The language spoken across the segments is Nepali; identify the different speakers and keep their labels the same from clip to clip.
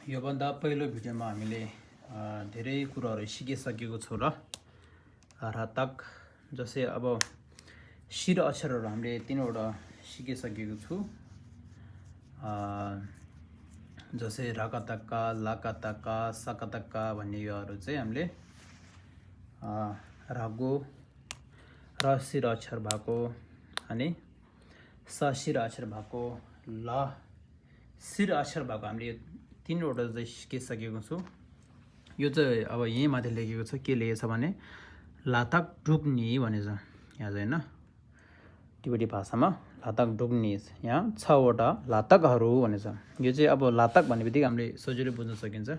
Speaker 1: योभन्दा पहिलो भिडियोमा हामीले धेरै कुराहरू सिकिसकेको छौँ र तक जस्तै अब शिर अक्षरहरू हामीले तीनवटा सिकिसकेको छु। जस्तै रकतक्का लकतक्का सकतक्का भन्ने योहरू चाहिँ हामीले रगो र शिर अक्षर भएको अनि स शिर अक्षर भएको ल शिर अक्षर भएको हामीले तीनवटा चाहिँ सिकिसकेको छु। यो चाहिँ अब यहीँ माथि लेखेको छ, के लेखेको छ भने लातक डुक्नी भनेछ यहाँ चाहिँ होइन, तिब्बती भाषामा लातक डुक्नी। यहाँ 6वटा लातकहरू भनेछ। यो चाहिँ अब लातक भन्ने बित्तिकै हामीले सजिलै बुझ्न सकिन्छ।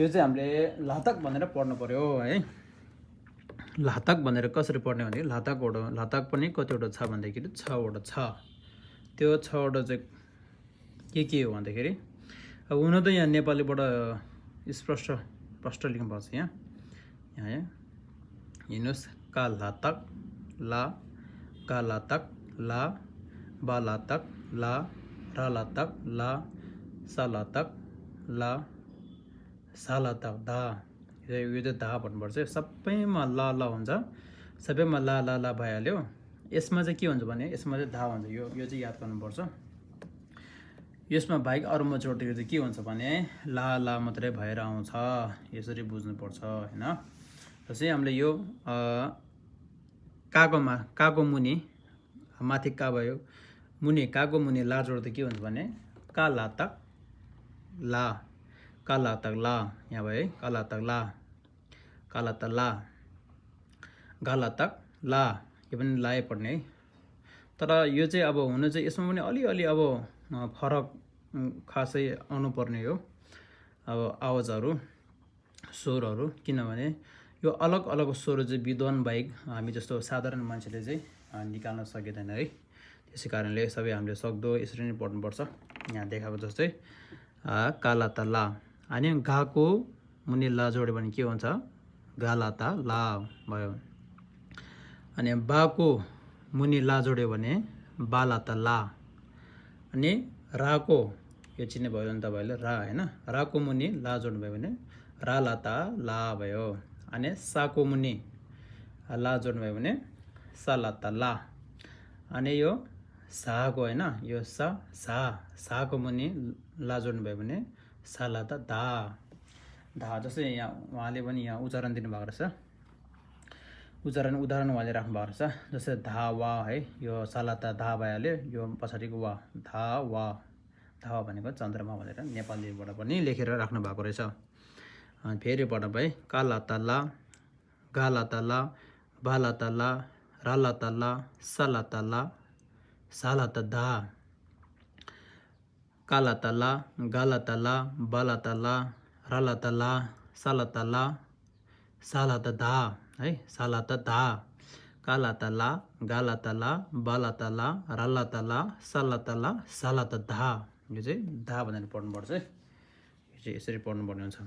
Speaker 1: यो चाहिँ हामीले लातक भनेर पढ्नु पर्यो है। लातक भनेर कसरी पढ्ने भने लातक पनि कतिवटा छ भन्दाखेरि 6वटा छ। त्यो 6वटा चाहिँ के हो भन्दाखेरि अब हुन त यहाँ नेपालीबाट स्पष्ट लेख्नु पर्छ। यहाँ हेर्नुहोस्, का लातक ला, का लातक ला, बा लातक ला, रा लातक ला, सा लातक ला, सा लातक दा। यो चाहिँ दा भन्नुपर्छ। सबैमा ला ला हुन्छ, सबैमा ला ला ला भइहाल्यो। यसमा चाहिँ के हुन्छ भने यसमा चाहिँ धा हुन्छ। यो चाहिँ याद गर्नुपर्छ। यसमा बाहेक अरूमा जोड्दाखेरि चाहिँ के हुन्छ भने ला ला मात्रै भएर आउँछ। यसरी बुझ्नुपर्छ होइन। जस्तै हामीले यो काको मुनि माथि का भयो, मुनि काको मुनि ला जोड्दा के हुन्छ भने का लातक ला, का लातक ला यहाँ भयो है, का लातक ला, का लातक ला, गा लातक ला। यो पनि लाए पढ्ने है। तर यो चाहिँ अब हुन चाहिँ यसमा पनि अलिअलि अब फरक खासै आउनुपर्ने हो अब आवाजहरू स्वरहरू, किनभने यो अलग अलग स्वर चाहिँ विद्वान बाहेक हामी जस्तो साधारण मान्छेले चाहिँ निकाल्न सकिँदैन है। त्यसै कारणले सबै हामीले सक्दो यसरी नै पढ्नुपर्छ। यहाँ देखाएको जस्तै काला त ला, अनि गाको मुनि ला जोड्यो भने के हुन्छ गाला त ला भयो। अनि बाको मुनि ला जोड्यो भने बाला त ला। अनि राको यो चिन्ने भयो नि तपाईँहरूले रा होइन, राको मुनि ला जोड्नु भयो भने रा ला त ला भयो। अनि साको मुनि ला जोड्नु भयो भने सा ला त ला। अनि यो साको होइन, यो साको मुनि ला जोड्नु भयो भने सा ला त दा। जस्तै यहाँ उहाँले पनि यहाँ उच्चारण दिनुभएको रहेछ, उदाहरण उहाँले राख्नु भएको रहेछ। जस्तै धा वा है, यो साला त धा भइहाल्यो, यो पछाडिको वा धा वा भनेको चन्द्रमा भनेर नेपालीबाट पनि लेखेर राख्नु भएको रहेछ। अनि फेरि पढ्नु भए काला त ला, गाला त ला, बाला त ला, राला त ला, साला त ला, साला त दा। काला त ला, गाला त ला, बाला त ला, राला त ला, साला त ला, साला त दा है, साला त दा। काला त ला, गाला त ला, बाला त ला, राला त ला, साला त ला, साला त दा। यो चाहिँ दा भनेर पढ्नुपर्छ है। यो चाहिँ यसरी पढ्नुपर्ने हुन्छ।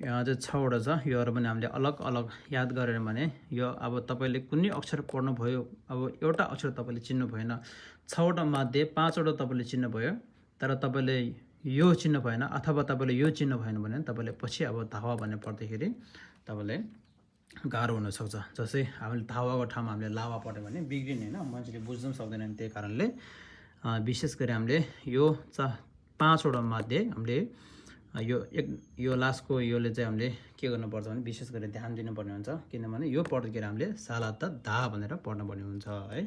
Speaker 1: यहाँ चाहिँ 6वटा छ। योहरू पनि हामीले अलग अलग याद गरेन भने यो अब तपाईँले कुनै अक्षर पढ्नुभयो, अब एउटा अक्षर तपाईँले चिन्नु भएन, 6वटा मध्ये 5वटा तपाईँले चिन्नु भयो, तर तपाईँले यो चिन्नु भएन अथवा तपाईँले यो चिन्नु भएन भने तपाईँले पछि अब धावा भन्ने पढ्दाखेरि तपाईँले गाह्रो हुनसक्छ। जस्तै हामीले धावाको ठाउँमा हामीले लावा पढ्यो भने बिग्रिने होइन, मान्छेले बुझ्न पनि सक्दैन। त्यही कारणले विशेष गरी हामीले यो 5वटा मध्ये हामीले यो लास्टको योले चाहिँ हामीले के गर्नुपर्छ भने विशेष गरी ध्यान दिनुपर्ने हुन्छ। किनभने यो पढ्दाखेरि हामीले साला त धा भनेर पढ्नुपर्ने हुन्छ है।